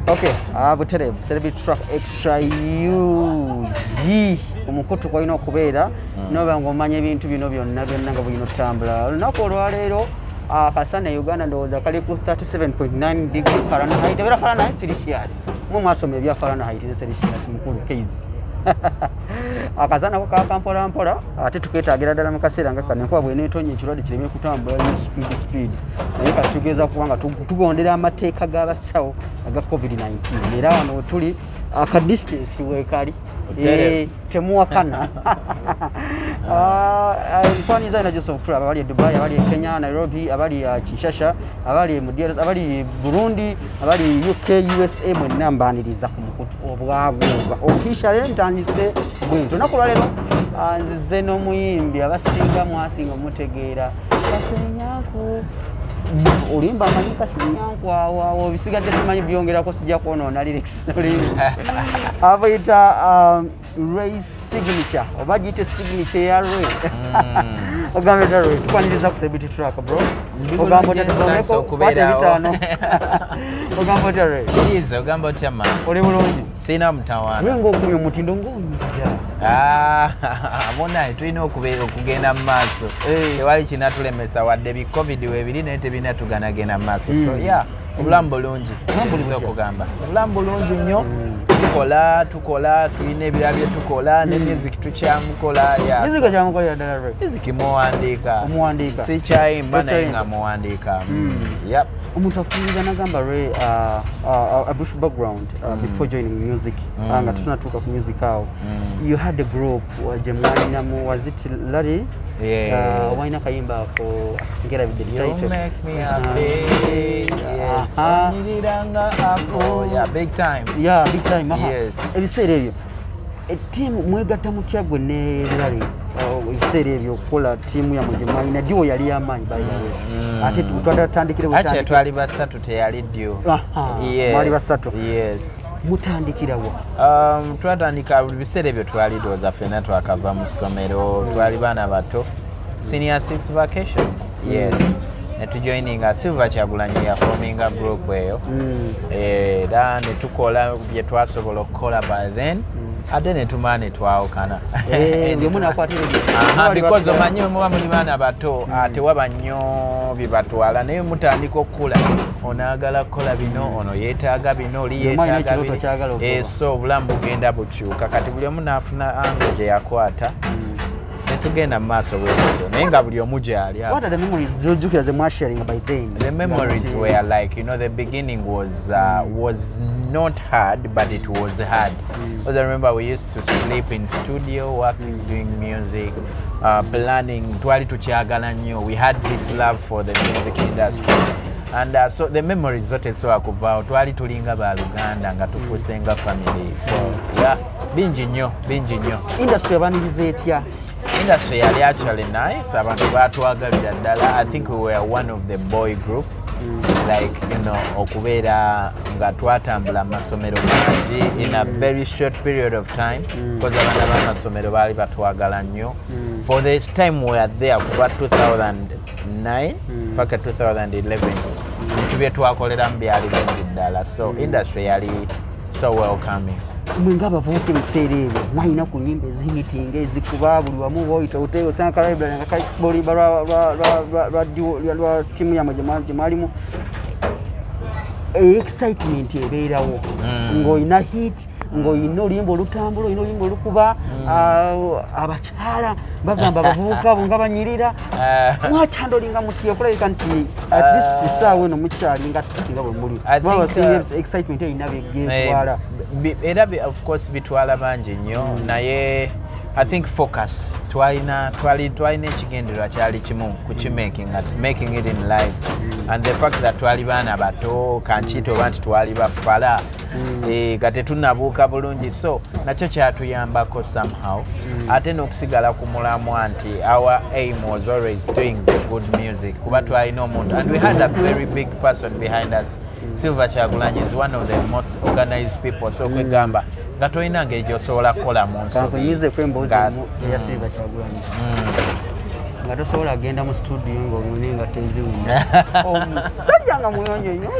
Okay, butereevu Celebrity Track Extra UG omukutu kwalina okubeera noba ng'omanya ebintu bino byonna byonna nga bulina otambula. Olunaku olwaleero akasana e Uganda ndowooza kali ku 37.9 degree Fahrenheit, ebeera Fahrenheit, Celsius. Mwe mwasoma ebya Fahrenheit ne Celsius, mukulu case. Akasana ko kaka mpola mpola, ate tuketaagira ddala mu kaseera nga kano enkuba bw'eneetonnya ekirwadde kireme kutambula nnyo speed speed, naye kati tugeza kuba nga tugondera amateeka g'abasawo aga COVID-19, era wano wetuli aka distance weekali. Otereevu. Temuwakana. Nkwaniza ina Joseph Kula, abali e Dubai, abali e Kenya, Nairobi, abali Kinshasa, abali mu DRC, abali Burundi, abali UK, USA, mwenna mbaniriza ku mukutu obwabwobwa. Officially ntandise bwento. Olunaku olwaleero nzize n'omuyimbi abasinga mwasinga mutegeera. Kasenyanku oluyimba amanyi Kasenyanku awo awo bisigadde simanyi byongerako, sijja kwonoona lyrics oluyimba. Abayita Ray Signature oba giyite signature ya Ray. Ogambe otya Ray, tukwaniriza ku Celebrity Track, bro. Ndi Ogamba otya bulungi, tugambeko nsanyuse okubeerawo. kwata ebitaano. Ogamba otya Ray? Yes, ogamba otya ma? Oli bulungi? Sina mutawaana. Lwe ng'okumya omutindo ng'onyirira. Ah, bonna tulina okugenda mu maaso. Tewali kinatulemesa wadde bi COVID weebiri, naye tebirina tuganagenda mu maaso. So yeah, obulamu bulungi. Obulamu buli Nza butya? okugamba. Obulamu bulungi nnyo. Tukola, tukola, tulina ebirala bye tukola, ne music tukyamukola. Yeah. Music kyamukolera ddala Ray. Music muwandiika. Omuwandiika. Sikyayimba naye Tokyayimba. nga muwandiika. Yep. Omuntu akuwuliriza nagamba Ray, a brief background before joining music, nga tetunatuuka ku music awo, you had a group gye mwalinamu, was it Larry? Yeah. Walina akayimba ako ngerabidde You title. make me happy. Yes. Onyiriranga ako. Yeah, big time. Yeah, big time, aha. Yes. Ebiseera ebyo ettiimu mwegatta mutya gwe ne Larry? Ebiseera ebyo okukola ttiimu yammwe gye mwalina duo yali y'amaanyi, by the way, ate twatandikire. Actually twali basatu, teyali duo. Aha, Yes. mwali basatu. Yes. Mutandikirawa? Twatandika biseera ebyo twali ndowooza ffenna twakava mu ssomero, twali baana bato, senior six vacation, yes, netujoininga Silver Kyagulanyi yaforminga group eyo, era netukola bye twasobola okukola by then, ate netumala netwawukana. Eh, buli omu n'akwatira Aha, because omanyi muba muli baana bato, tewaba nnyo bibatwala, naye mutandika okukula, onaagala kukola bino, ono yeetaaga bino, oli Buli omu alina yeetaaga ekirooto biri. ky'ayagala okukola. So obulamu bugenda bukyuka, kati buli omu n'afuna angle gye yakwata, netugenda mu maaso bwe tutyo, naye nga buli omu gyali awo. What are the memories z'ojjukira ze mwasharinga by then? The memories were like, the beginning was not hard, but it was hard. Because I remember we used to sleep in studio, working, doing music, planning. Twali tukyagala nnyo. We had this love for the music industry. And so the memories zote so kuvaawo, twali tulinga baluganda nga tufuuse nga family. So yeah, bingi nnyo, bingi nnyo. Industry abaniriza etya? Industry yali actually nice, abantu batwagalira ddala. I think we were one of the boy group, like okubeera nga twatambula amasomero mangi in a very short period of time, because abaana b'amasomero baali batwagala nnyo. For the time we were there, kuva 2009 paka 2011, ebintu bye twakoleramu byali bingi ddala, so industry yali so welcoming. Mwe ng'abavubuka ebiseera ebyo mwalina ku nyimba ezihitinga ezikuba buli wamu woyita ote osanga kalibrary nga kalikuba oluyimba lwa ttiimu yammwe gye mwalimu, excitement ebeerawo ng'olina hit, ng'olina oluyimba olutambula, olina oluyimba olukuba, abakyala bagamba abavubuka bo nga banyirira. Mwakyandolinga mutya okulabika nti at least essaawa eno mukyalinga tusinga bwe muli? I think, basinga excitement erina byetwala. Era of course bitwala bangi nnyo, naye I think focus twalina, twalina ekigendererwa kyali kimu, kukimaking making it in life, and the fact that twali baana bato, kankiyite oba nti twali bafala, nga tetunabuuka bulungi, so nakyo kyatuyambako somehow, ate n'okusigala ku mulamwa nti our aim was always doing the good music, kuba twalina omuntu and we had a very big person behind us. Silver Kyagulanyi is one of the most organized people, so kwegamba nga tolina ngeri gy'osobola kukola mu nsobi. Kankunyizeeko emboozi emu eya Silver Kyagulanyi, nga tosobola genda mu studio ng'olina engatto eziwunya, omusajja nga muyonjo nnyo.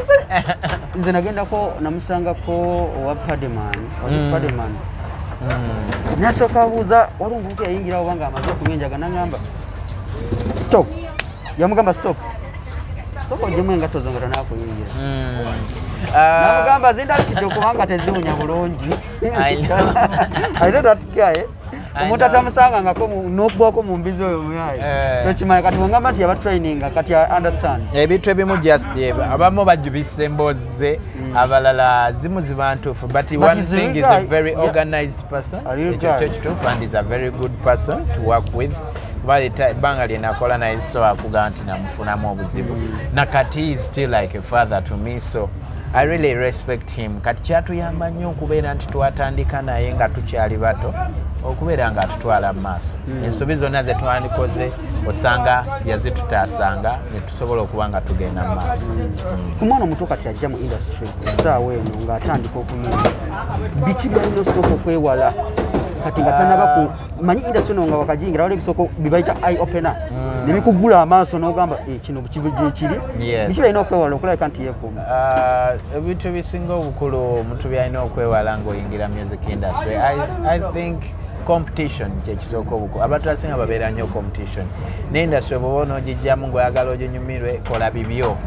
Nze nagendako namusangako owa Pademan, was it Pademan? Nasooka abuuza, waliwo omuvubuka yayingirawo oba ng'amaze okunywa enjaga, n'aŋŋamba stop. Yamugamba stop, sooka oggyemu engatto zo nga tonakuyingira. Namugamba zindabikidde okubanga teziwunya bulungi. I know. I know that guy. I Omuntu know. atamusangangako n'okugwako mu mbizi oyo muyaye. Tokimanya kati bw'ongamba nti yaba traininga, kati I understand. Ebintu ebimu just abamu bajubisa emboozi ze, abalala zimu ziba ntuufu, but But one he's a thing real is a guy. very organized person. A real Ekyo guy. kyo kituufu, and is a very good person to work with. Kuba ebbanga lye nakola naye so akugamba nti namufunamu obuzibu, nakati he is still like a father to me, so I really respect him. Kati kyatuyamba nnyo okubeera nti twatandika naye nga tukyali bato, okubeera nga atutwala mu maaso. Ensobi zonna ze twandikoze osanga yazitutaasanga ne tusobola okuba nga tugenda mu maaso. Ku mwana omuto kati ajja mu industry essaawa eno ng'atandika okuyimba, biki byalina osooka okwewala kati nga tanaba ku manyi industry eno, nga wakajingira? Waliwo ebisooka bibayita eye opener ne bikuggula amaaso n'ogamba, "Eh, kino gye kiri." Biki byalina okwewala okulabika nti yeekuuma? Ebintu ebisinga obukulu omuntu byalina okwewala ng'oyingira music industry, I think competition kyekisooka obukulu. Abantu abasinga babeera nnyo competition ne industry. Bw'oba onoogijjamu ng'oyagala oginyumirwe, kola bibyo,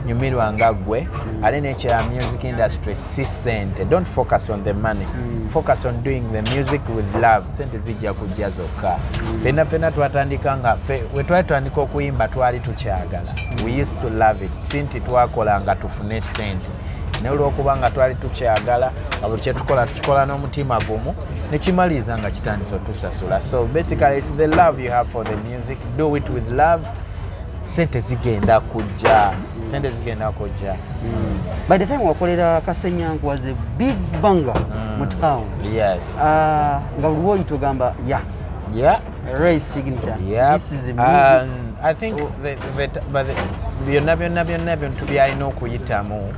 nyumirwa nga ggwe. Ate nekya music industry si sente. Don't focus on the money, focus on doing the music with love. Sente zijja kujja zokka. Fenna fenna twatandika nga we twali twandika okuyimba twali tukyagala. We used to love it, si nti twakola nga tufune sente, naye olwokuba nga twali tukyagala, nga buli kyetukola tukikola n'omutima gumu, nekimaliriza nga kitandise otusasula. So basically it's the love you have for the music. Do it with love, sente zigenda kujja, sente zigenda kujja. By the time wakolera Kasenyanku was a big banger mu town. Yes. Ah, nga buli woyita ogamba ya Ray Signature. This is a music. I think but byonna byonna byonna bintu byalina okuyitamu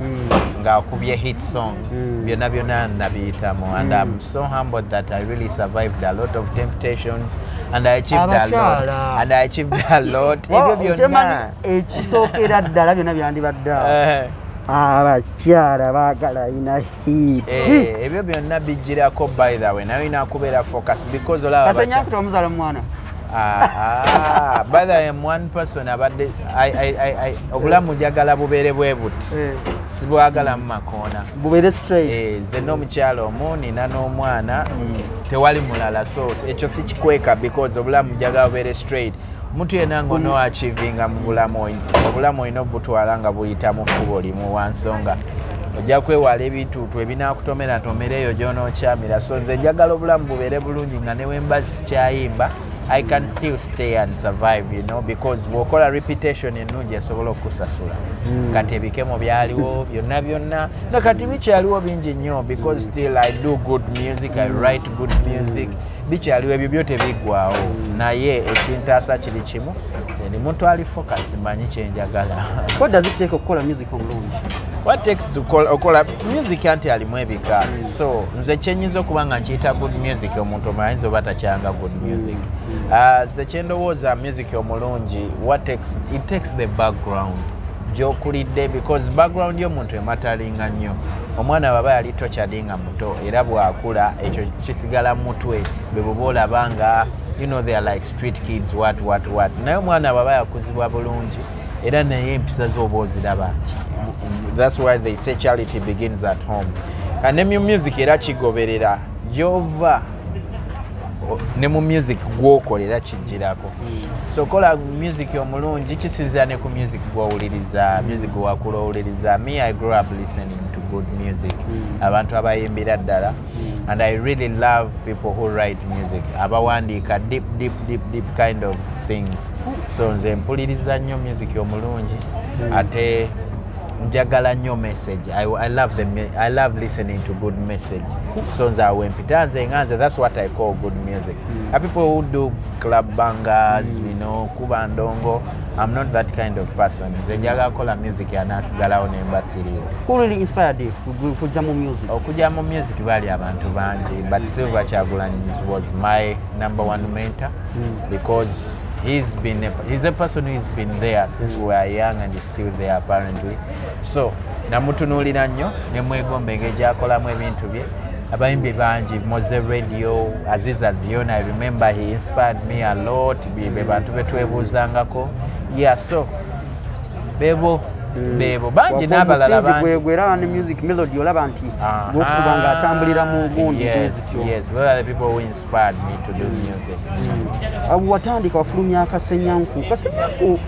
ng'akubye hit song, byonna byonna nabiyitamu, and I'm so humbled that I really survived a lot of temptations and I achieved a lot. Abakyala. And I achieved a lot. Wow, ebyo kyemanyi byonna ekisookera ddala byonna byandibadde awo, abakyala baagala ina hit. Ebyo byonna bijjirako by the way, naye olina kubeera focus because olaba Kasenyanku tomuzaala mu mwana. Ah, by the way, I'm one person abadde obulamu njagala bubeere bwe buti, sibwagala mu makoona. Bubeere straight. Nze n'omukyalo omu nina n'omwana, tewali mulala, so ekyo sikikweka because obulamu njagala bubeere straight. Omuntu yenna ng'onooachievinga mu bulamu, obulamu olina obutwala nga buyita mu kkubo limu wansonga ojja kwewala ebituutu ebinaakutomera tomera eyo gy'onookyamira. So nze njagala obulamu bubeere bulungi nga ne wemba sikyayimba, I can still stay and survive, because bw'okola reputation ennungi esobola okukusasula. Kati ebikemo byaliwo byonna byonna, nakati bikyaliwo bingi nnyo because still I do good music, I write good music. Bikyaliwo ebyo byo tebiggwawo, naye ekintaasa kiri kimu, ndi muntu ali focused, manyi kyenjagala. What does it take okukola music omulungi? What takes to okola music anti alimu ebika. So nze kyenyinza okuba nga nkiyita good music, omuntu omulala ayinza oba takyanga good music. Nze kyendowooza music omulungi, what takes it, takes the background gyokulidde, because background y'omuntu ematalinga nnyo. Omwana baba yali tortured nga muto, era bw'akula ekyo kisigala mu mutwe, bwe buba olaba nga they are like street kids, what what what. Naye omwana bw'aba yakuzibwa bulungi, era naye empisa ze oba oziraba. That's why they say charity begins at home. And ne mu music era kigoberera gyova, ne mu music gwokolera kijjirako. So kola music omulungi kisinzira ne ku music gwowuliriza, music gwewakula owuliriza. Me, I grew up listening to good music, abantu abayimbira ddala, and I really love people who write music, abawandiika deep deep deep deep kind of things. So nze mpuliriza nnyo music omulungi, ate njagala nnyo message. I love listening to good message. So nze awo empita nze nga nze, that's what I call good music. People who do club bangers, kuba ndongo, I'm not that kind of person. Nze njagala kukola music anasigalawo nemba siriwo. Who really inspired you kujja mu music? Okujja mu music baali abantu bangi, but Silver Kyagulanyi was my number one mentor because He's a person who has been there since we were young and is still there apparently. So namutunuulira nnyo ne mwegomba engeri gy'akolamu ebintu bye. Abayimbi bangi, Mowzey Radio, Aziz Azion, I remember he inspired me a lot. Be bantu be twebuuzangako. Yeah, so bebo bebo bangi n'abalala bangi. Gwe era ne music melody olaba nti gwokuba nga atambulira mu gundi bwezityo. Yes, those are the people who inspired me to do music. Watandika wafulumya Kasenyanku. Kasenyanku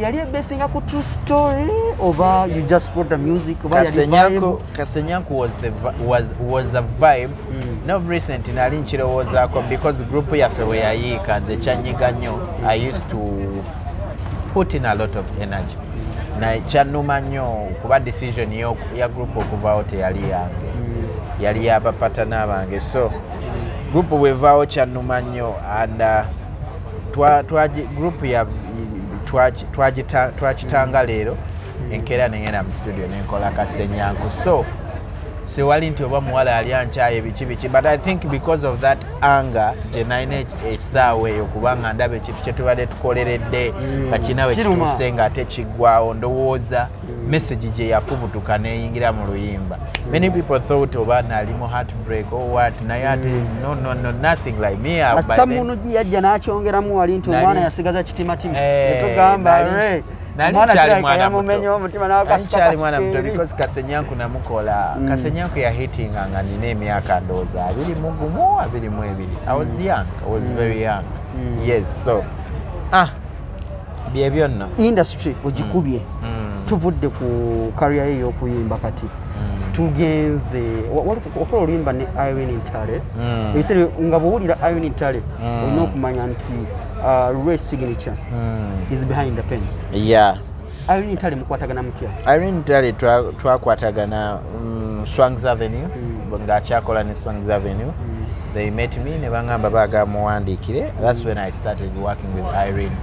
yali ebesinga ku true story oba you just wrote the music oba yali vibe? Kasenyanku was a vibe. Not recent nali nkirowoozaako because group yaffe we yayiika nze kyanyiga nnyo. I used to put in a lot of energy. Na kyannuma nnyo kuba decision ya group okuvaawo teyali yange. Yali y'abapatana bange. So group bwevaawo kyannuma nnyo and group ya twakitanga leero enkeera nengenda mu studio nenkola Kasenyanku. So sewali nti oba muwala yali ankyaye biki biki, but I think because of that anger gye nalina essaawa eyo, kubanga ndaba ekintu kye tubadde tukoleredde nga kirina we kituuse ng'ate kiggwawo, ndowooza message gye yafubutuka n'eyingira mu luyimba. Many people thought oba nali mu heartbreak or what, naye ate no, no, no, nothing like me. Asita muno yajja n'akyongeramu wali nti omwana yasigaza kitimatima netugamba re nali kyali mwana muto because Kasenyanku namukola. Kasenyanku yahitinga nga nina emyaka ndowooza 21 22. I was young, I was very young. Yes, so byebyo nno. Industry ogikubye. Tuvudde ku career ye ey'okuyimba, kati tugenze okola oluyimba ne Irene Ntale. Ebiseera nga bw'owulira Irene Ntale olina okumanya nti Ray Signature is behind the pen. Irene Ntale mukwatagana mutya? Irene Ntale twakwatagana Swangs Avenue, ng'akyakola ne Swangs Avenue. They met me ne bangamba baagala muwandiikire. That's when I started working with Irene.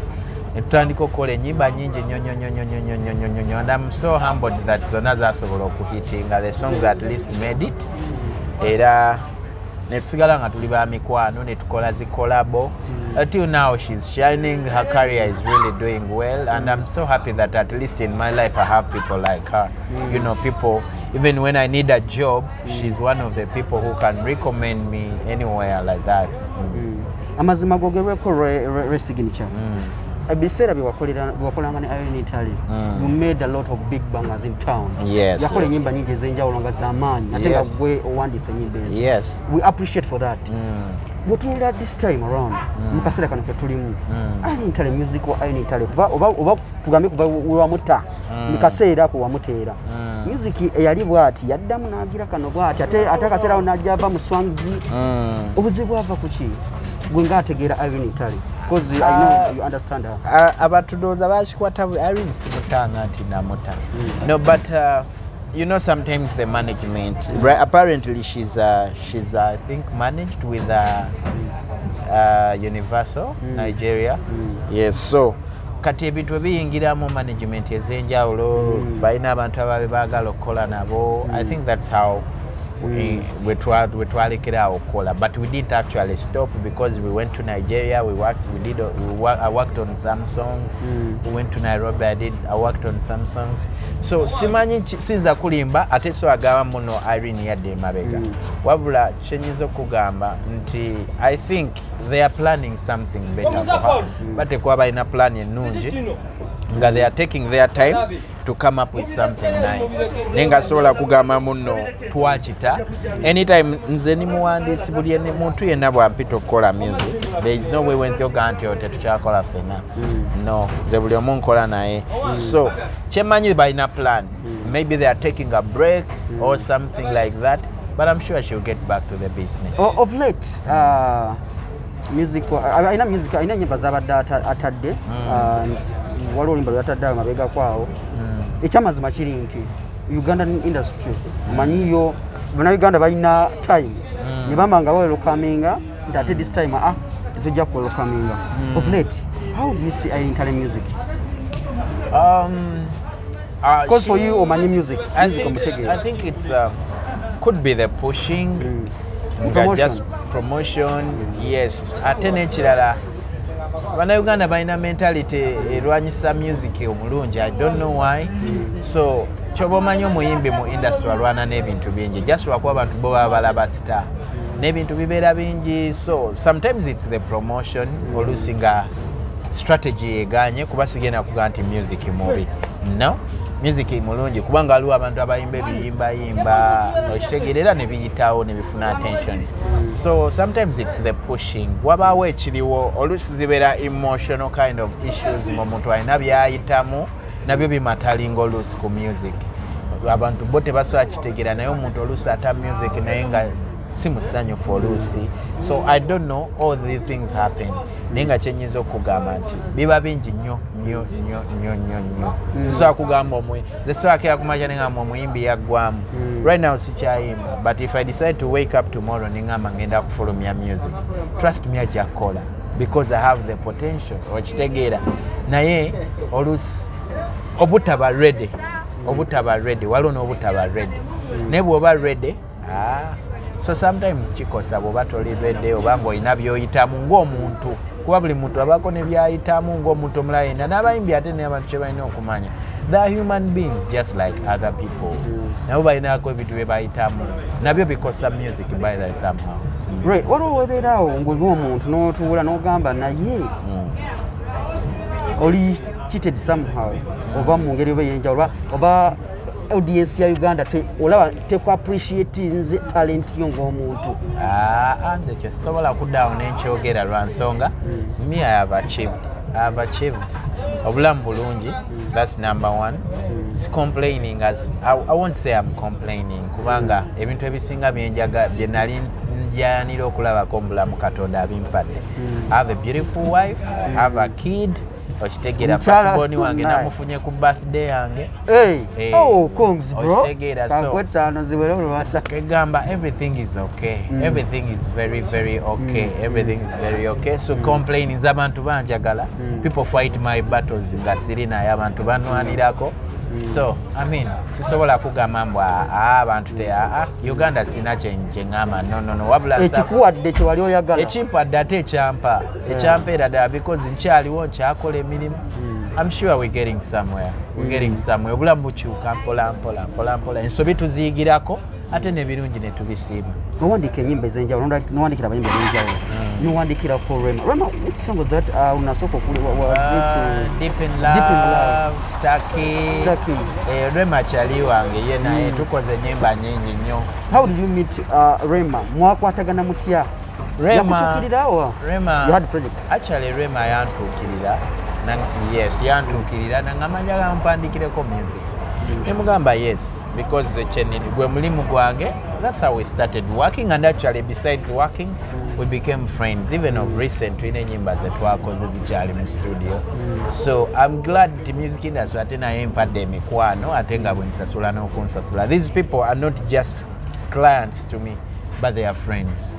Ne tutandika okukola ennyimba nnyingi nnyo nnyo nnyo nnyo nnyo nnyo nnyo nnyo nnyo, and I'm so humbled that zonna zasobola okuhitinga. The songs at least made it. Era ne tusigala nga tuli ba mikwano ne tukola zi collabo. Until now she's shining, her career is really doing well, and I'm so happy that at least in my life I have people like her. You know, people, even when I need a job, she's one of the people who can recommend me anywhere like that. Amazima gogerweko, Ray Signature, ebiseera byewakolanga ne Irene Ntale, you made a lot of big bangers in town. Yakola ennyimba nyingi ez'enjawulo nga z'amaanyi ate nga gwe owandiisa ennyimba ezo. We appreciate for that. Bwetunulira this time around, mu kaseera kano ketulimu, Irene Ntale, music wa Irene Ntale, kuba oba tugambe kuva wewamuta mu kaseera ako wamuteera, music eyali bw'ati yaddamu n'agira kano bw'ati, ate akaseera awo n'ajja ava mu Swangs. Obuzibu bwava ku ki, gwe ng'ategeera Irene Ntale? Because I know you understand her. Abantu ndowooza bakikwata Irene simutanga nti namuta. No, but you know, sometimes the management, right? Apparently she's I think managed with Universal Nigeria. Yes, so kati ebintu ebiyingiramu management ez'enjawulo, balina abantu ababe baagala okukola nabo. I think that's how we twalekera okukola, but we didn't actually stop because we went to Nigeria, we worked, we did we work, I worked on some songs. We went to Nairobi, I worked on some songs. So simanyi sinza kulimba ate so agamba muno Irene yadde emabega. Wabula kyenyinza okugamba nti I think they are planning something better for her. Batekwa balina plan ennungi nga they are taking their time to come up with something nice, naye nga sobola kugamba muno twakita anytime. Nze ni muwandiisi, buli muntu yenna bwampita okukola music, there is no way wenzioga nti oyo tetukyakola ffenna. No, nze buli omu nkola naye. So kyemanyi balina plan. Maybe they are taking a break or something like that, but I'm sure she'll get back to the business. Of late, music alina music, alina enyimba zabadde atadde. Waliwo oluyimba lwe yatadde awo mabegako awo. Ekyamazima kiri nti Ugandan industry omanyiyo bannayuganda balina time ne bamba nga bawelcominga nti ate this time tetujja kuwelcominga. Of late, how do you see Irene Ntale music? Because for you omanyi music, music omutegeera. I think it's could be the pushing, nga Promotion. just promotion, yes. Ate n'ekirala Bannayuganda balina mentality erwanyisa music omulungi. I don't know why. So kyoba omanyi, omuyimbi mu industry alwana n'ebintu bingi, just lwakuba abantu bo baba balaba star, n'ebintu bibeera bingi. So sometimes it's the promotion, oluusi nga strategy eganye, kuba sigenda kuga nti music mubi. No, music mulungi, kubanga waliwo abantu abayimba ebiyimbayimba, okitegeera, era ne biyitawo ne bifuna attention. So sometimes it's the pushing, wabaawo ekiriwo, oluusi zibeera emotional kind of issues, ngaomuntu alina byayitamu, nabyo bimatalinga oluusi ku music. Abantu bo tebasobola kitegeera, naye omuntu oluusi ata music naye nga si musanyufu oluusi. So I don't know, all these things happen, naye nga kyenyinza okugamba nti biba bingi nnyo nnyo nnyo nnyo nnyo nnyo. Sisobola kugamba nze sisobola kumakya neŋamba omuyimbi yaggwamu. Right now sikyayimba, but if I decide to wake up tomorrow neŋamba ngenda kufulumya music, trust me, ajja kukola because I have the potential, okitegeera. Naye oluusi obutaba ready, obutaba ready, waliwo n'obutaba ready, naye bw'oba ready, ah, so sometimes kikosa bw'oba toli ready, oba ng'olina by'oyitamu ng'omuntu, kuba buli muntu abaako ne byayitamu ng'omuntu omulala yenna. N'abayimbi ate n'abantu kye balina okumanya, they are human beings just like other people. Nabo balinako ebintu bye bayitamu, nabyo bikosa music by the somehow. Right, waliwo webeeraawo ng'oli omuntu n'otuula n'ogamba naye oli cheated somehow, oba mu ngeri oba ey'enjawulo, oba audience ya Uganda olaba teku appreciatinze talent yo ng'omuntu. Ah, nze kyesobola kuddaawo nenkyogera lwa nsonga, me, I have achieved obulamu bulungi. That's number one. Si complaining, as I won't say I'm complaining, kubanga ebintu ebisinga byenjaga bye nali njayanira okulabako mu bulamu, Katonda abimpadde. I have a beautiful wife, I have a kid, okitegeera. Omukyala Firstborn wange nice. namufunye ku birthday yange. Hey, Eh, oh, congs bro. okitegeera, so- Kankwetaano ziwere olubasa. Kegamba everything is okay. Everything is very very okay. Everything is very okay. So complaining, abantu banjagala. People fight my battles nga siri naye, abantu banwanirako. So I mean, sisobola kugamba mbu "Ah, abantu te Uganda sina kye ŋŋamba." No, no, no, wabula Ekikuwadde kye wali oyagala. Ekimpadde ate ekyampa, ekyampeera ddala, because nkyaliwo, nkyakola emirimu. I'm sure we're getting somewhere, we're getting somewhere. Obulamu bukyuka mpola mpola mpola mpola, ensobi tuziyigirako ate n'ebirungi ne tubisiima. Nowandika enyimba ez'enjawulo, nowandikira abayimbi ab'enjawulo, nowandikirako Rema. Rema, which song was that unasooka okuli was it Deep in Deep in Love. Love, Stucky. Stucky. Eh, Rema kyali wange ye, naye tukoze enyimba nyingi nnyo. How did you meet Rema? Mwakwatagana mutya? Rema Yakutuukirira Rema you had projects? Actually Rema yantuukirira. Yes, yantuukirira nangamba njagala mpandikireko music. Nemugamba yes, because kyenini gwe mulimu gwange. That's how we started working, and actually besides working, we became friends. Even of recent tulina enyimba zetwakoze zikyali mu studio. So I'm glad nti music industry ate naye mpadde emikwano, ate nga bwensasula n'okunsasula. These people are not just clients to me, but they are friends.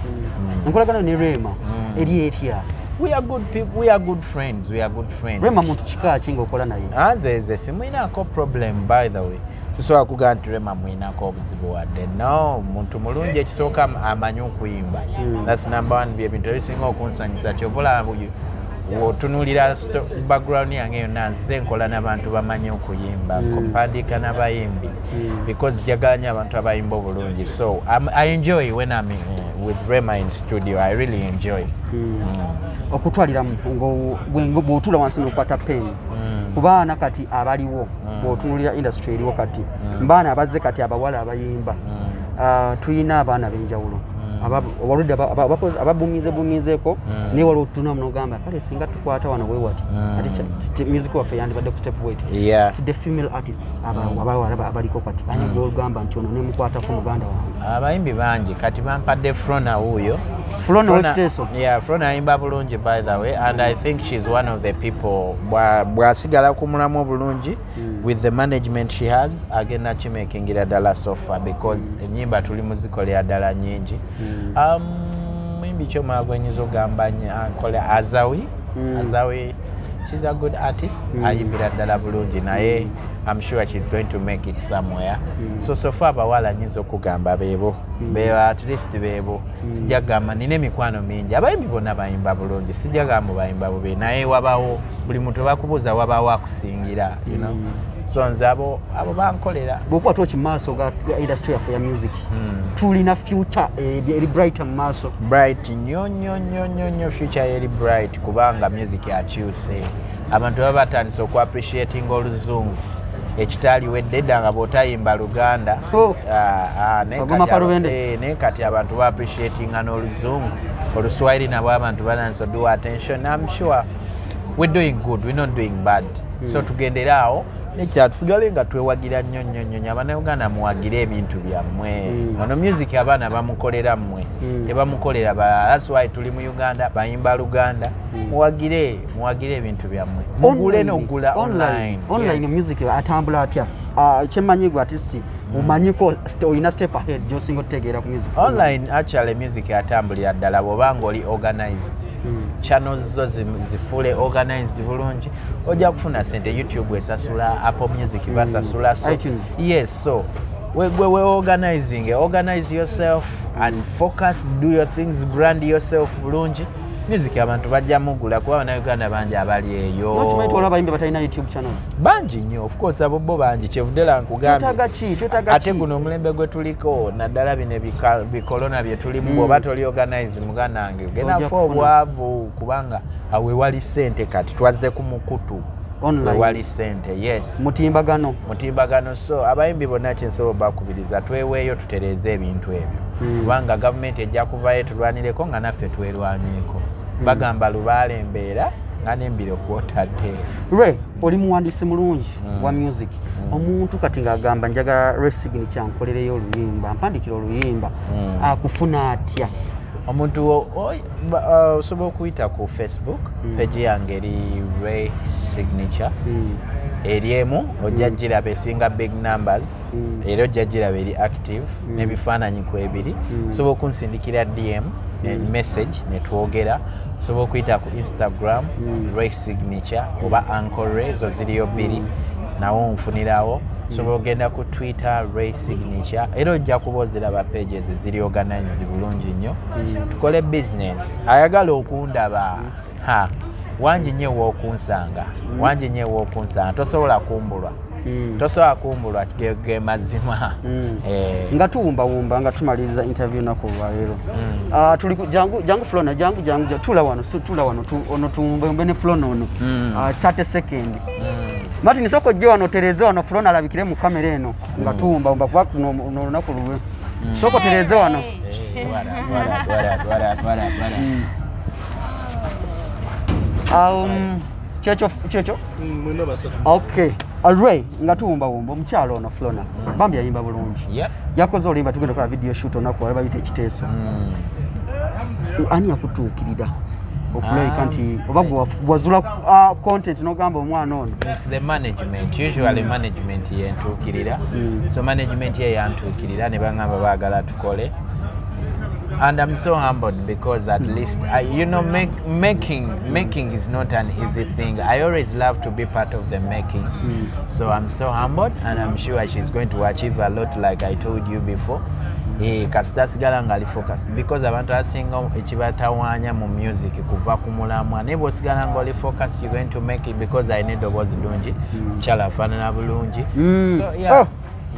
Enkolagano ne Rema eri etya? We are good people, we are good friends, we are good friends. Rema muntu kika ki ng'okola naye? Nze simwinako problem, by the way. Sisobola kugamba nti Rema mwinako obuzibu wadde. No, muntu mulungi. Ekisooka amanyi okuyimba. That's number one. Byebintu ebisinga okunsanyusa. Kyova olaba wotunuulira background yange yonna, nze nkola n'abantu bamanyi okuyimba, mpandiika n'abayimbi, because njagala nnyo abantu abayimba obulungi. So I enjoy when I'm with Rema in studio. I really enjoy. Okutwaliramu bw'otuula wansi n'okwata pen, ku baana kati abaliwo, bw'otunuulira industry eriwo kati, mbaana abazze kati, abawala abayimba, tuyina abaana b'enjawulo waludde ababumize bumizeeko, naye waliwo otutunamu n'ogamba kale singa tukwata wano bwe wati, ate music waffe yandibadde ku step bweti. To the female artists abawala abaliko kati, ani gw'ogamba nti ono nemukwatako muganda wange? Abayimbi bangi kati bampadde Frona wuuyo. Frona w'Ekiteeso. Yeah, Frona ayimba bulungi, by the way, and I think she's one of the people bw'asigala ku mulamu obulungi with the management she has, agenda kimakingira ddala so far, because ennyimba tuli muzikolera ddala nyingi. Muyimbi kyomala gwenyinza okugamba akola Azawi. Azawi, she's a good artist, ayimbira ddala bulungi, naye I'm sure she's going to make it somewhere. So far abawala nyinza okugamba beebo, at least beebo. Sijja kugamba nina emikwano mingi, abayimbi bonna bayimba bulungi, sijja kugamba bayimba bubi, naye wabawo buli muntu bakubuuza wabawo akusingira, you know. So nze abo bankolera. Bw'okuba toki mu maaso ga industry yaffe ya music, tulina future eri bright mu maaso. Bright nnyo nnyo nnyo nnyo nnyo, future eri bright kubanga music akyuse. Abantu baba batandise oku appreciating oluzungu ekitaaliwo edda edda nga bw'otayimba Luganda. Naye kati abantu ba appreciatinga n'oluzungu, oluswahili nabo abantu batandise oduwa attention. I'm sure we're doing good, we're not doing bad. So tugendere awo nekya tusigale nga twewagira nnyo nnyo nnyo. Abannayuganda muwagire ebintu byammwe. Ono music abaana bamukolera mmwe, tebamukolera balala. That's why tuli mu Uganda, bayimba Luganda. Muwagire ebintu byammwe, mugule n'ogula online. Online music atambula atya? Kyemmanyi gwe artist omanyiko olina step ahead gy'osinga otutegeera ku music online. Actually music atambulira ddala bw'obanga oli organized. Channels zo zifule organized bulungi, ojja kufuna sente. YouTube esasula, Apple Music basasula, so iTunes. Yes, so we're organizing. Organize yourself and focus, do your things, brand yourself bulungi. Music abantu bajja mugula kuba Bannayuganda bangi abali eyo. Okimanyi twala abayimbi batalina YouTube channels bangi nnyo. Of course abo bo bangi, kyevudde nkugambye. Twetaaga ki? Twetaaga ki? Ate guno omulembe gwe tuliko naddala bino bikolona bye tulimu, bw'oba toli organize muganda wange ogenda fa obwavu, kubanga awe wali ssente. Kati twazze ku mukutu wali ssente, yes, mutimbagano. So abayimbi bonna kyensobola bakubiriza tweweeyo tutereeze ebintu ebyo, kubanga gavumenti ejja kuvayo tulwanireko nga naffe twerwanyeeko. Bagamba lubaale embeera nga n'embiro kwotadde. Ray, oli muwandiisi mulungi wa music. Omuntu kati ng'agamba njagala Ray Signature nkolereyo oluyimba, mpandikira oluyimba, akufuna atya? Omuntu osobola okuyita ku Facebook page yange eri Ray Signature, eri emu ojja giraba esinga big numbers, era ojja giraba eri active n'ebifaananyi kwebiri. Osobola okunsindikira DM message netwogera. Osobola okuyita ku Instagram Ray Signature oba Uncle Ray, zo ziriyo bbiri, nawo nfunirawo. Osobola ogenda ku Twitter Ray Signature, era ojja kuba oziraba pages ziri organized bulungi nnyo. Tukole business. Ayagala okundaba wangi nnyo w'okunsanga, wangi nnyo w'okunsanga, tosobola kumbulwa. Tosobola kumbulwa, ge mazima. Nga tuwumbawumba nga tumaliriza interview nako olwaleero. Tuli jangu Flona, jangu tula wano, tula wano, ono tuwumbewumbe ne Flona ono. 30 second. Martin soko ojje wano otereze wano Flona alabikire mu kamera eno nga tuwumbawumba kuba kuno olunaku lulwe. Soko otereze wano. Checho. Okay. Ray nga tuwumbawumba omukyalo ono Flona bambi yayimba bulungi. Yakoze oluyimba tugenda kukola video shoot olunaku olwaleero bayita ekiteeso. Ani yakutuukirira okulabika nti oba wazula content n'ogamba omwana ono? It's the management. Usually management yentuukirira. So management ye yantuukirira ne bangamba baagala tukole. And I'm so humbled because at least you know, making is not an easy thing. I always love to be part of the making. So I'm so humbled, and I'm sure she's going to achieve a lot, like I told you before. Kasita sigala ngali focused, because abantu abasinga ekibatawaanya mu music kuva ku mulamwa, naye bw'osigala ng'oli focused you're going to make it, because I need obozi bulungi, mukyala afaanana bulungi. So yeah. Oh.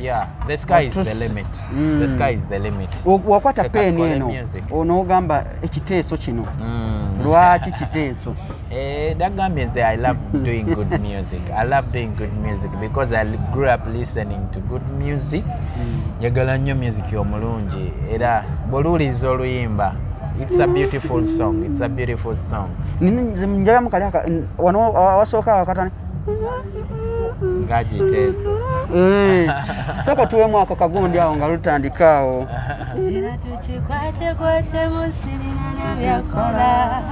Yeah, the sky is the limit. The sky is the limit. Wakwata peni eno onogamba ekiteeso kino. Lwaki kiteeso? Ndagambye nze I love doing good music. I love doing good music because I grew up listening to good music. Njagala nnyo music omulungi, era bw'oluwuliriza oluyimba, it's a beautiful song. It's a beautiful song. Njagala mukali aka wano wasooka wakatani ngagiteeso. Soko tuwemu ako kagundi awo nga lutandika awo. Tukikwate musirina byakola.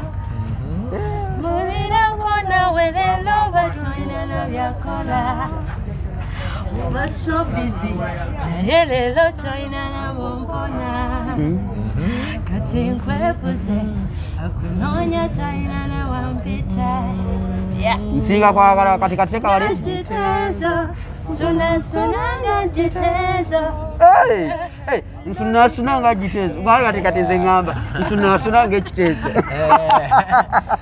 Mulirako nawe leero batulina byakola. Oba so busy naye leero tolina nabompona. Kati nkwebuze akunoonya talina ne wampita. Yeah. Nsinga kwagala kati kateeka wali. Gitezo, suna suna nga gitezo. Hey, hey, nsuna suna nga gitezo. Bwala kati nze ngamba nsuna suna nga ekitezo.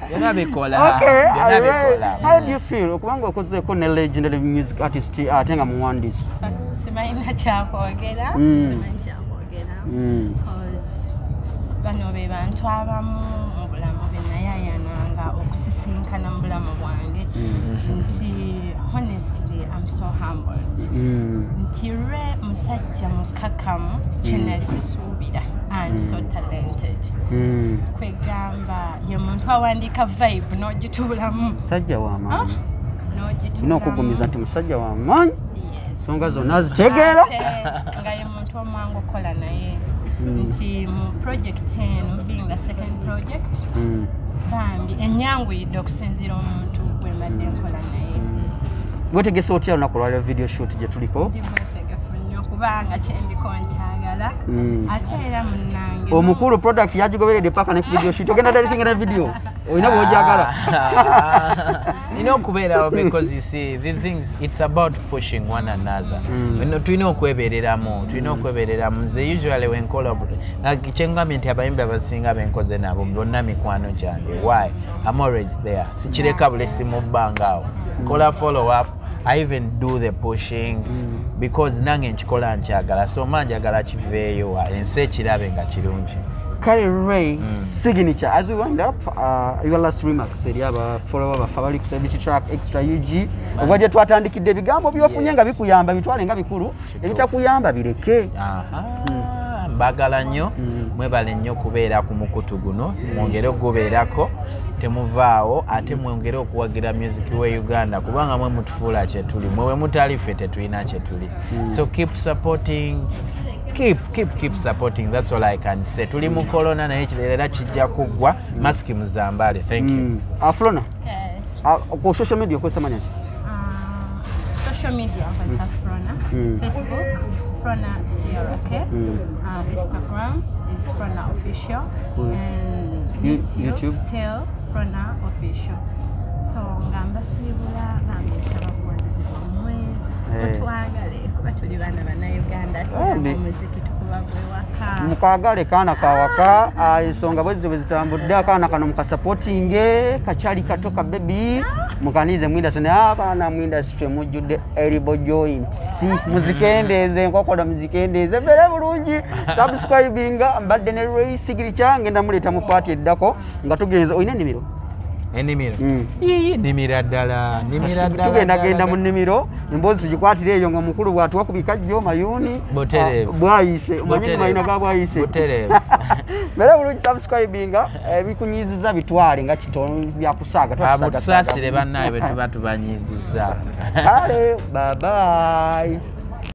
Byonna bikola. Okay, Byonna bikola. How do you feel okubanga okozeeko ne legendary music artist ate nga muwandiisi? Simanyi kyakwogera, simanyi kyakwogera. Cause bano be bantu abamu mu bulamu be nayayananga okusisinkana mu bulamu bwange. Nti honestly I'm so humbled. Nti Ray musajja mukakamu kye nali sisuubira and so talented. Kwegamba ye muntu awandiika vibe n'ogituulamu. Musajja w'amaanyi. N'ogituulamu. Olina okugumiza nti musajja w'amaanyi. Yes. Ensonga zonna azitegeera. Ate nga ye muntu omwangu okukola naye. Nti mu project eno being the second project bambi enyanguyidde okusinziira omuntu gwe mbadde nkola naye. Wetegese otya olunaku olwaleero video shoot gye tuliko? Ndi mwetegefu nnyo kubanga kyendiko nkyagala. Ate era munnange Omukulu product yagigoberedde paka ne ku video shoot. Ogenda directing na video. Olina bw'ogyagala. Nina okubeerawo because you see the things, it's about pushing one another. Bino tulina okwebereramu, tulina okwebereramu. Nze usually wenkola kyengambye nti abayimbi abasinga benkoze nabo bonna mikwano gyange. Why? I'm always there. Sikireka bulesi mu bbanga awo. Nkola follow up. I even do the pushing because nange nkikola nkyagala, so ma njagala kiveeyo ensi ekirabe nga kirungi. Kale Ray Signature, as we wind up, your last remarks eri aba follower baffe abali ku Celebrity Track Extra UG. Ogwa gye twatandikidde ebigambo by'ofunye nga bikuyamba bitwale nga bikulu, ebitakuyamba bireke. Aha, mbagala nnyo, mwebale nnyo kubeera ku mukutu guno, mwongere okugubeerako, temuvaawo, ate mwongere okuwagira music we Uganda kubanga mwe mutufuula kye tuli, mwe we mutali ffe tetulina kye tuli. So keep supporting, keep, keep, keep supporting, that's all I can say. Tuli mu corona naye era kijja kuggwa, masiki muzambale. Thank you. Flona, Yes. ku social media okozesa manya ki? Social media nkozesa Frona. Facebook, Frona CRK. Instagram is Frona Official. And YouTube, YouTube? Still Frona Official. So nga mbasiibula bambi nsaba buwagizi bwammwe. Mutwagale kuba tuli baana bannayuganda ate Eh, nga omuziki tukuba gwewaka. Mukagale kaana kawaka, ensonga bwezi bwe zitambudde akaana kano mukasupportinge, kakyali kato ka baby, mukanize mu industry naye abaana mu industry mujjudde elbow joints, muzikendeeze enkokola muzikendeeze mbeere bulungi, subscribinga. Mbadde ne Ray Signature, ngenda muleeta mu paati eddako nga tugenze. Olina ennimiro? Ennimiro? Yiyi, nnimira ddala, nnimira ddala. Tugendagenda Ddala. mu nnimiro, emboozi tugikwatire eyo ng'omukulu bw'atuwa ku bikajjo mayuuni. Butereevu. Bwayise omanyi Butereevu. mayina ga bwayise. Butereevu. Mbeere bulungi, subscribinga, ebikunyiiziza bitwale nga kitono byakusaaga. Mutusaasire bannaye bwe tuba tubanyiizizza. Kale, bye bye.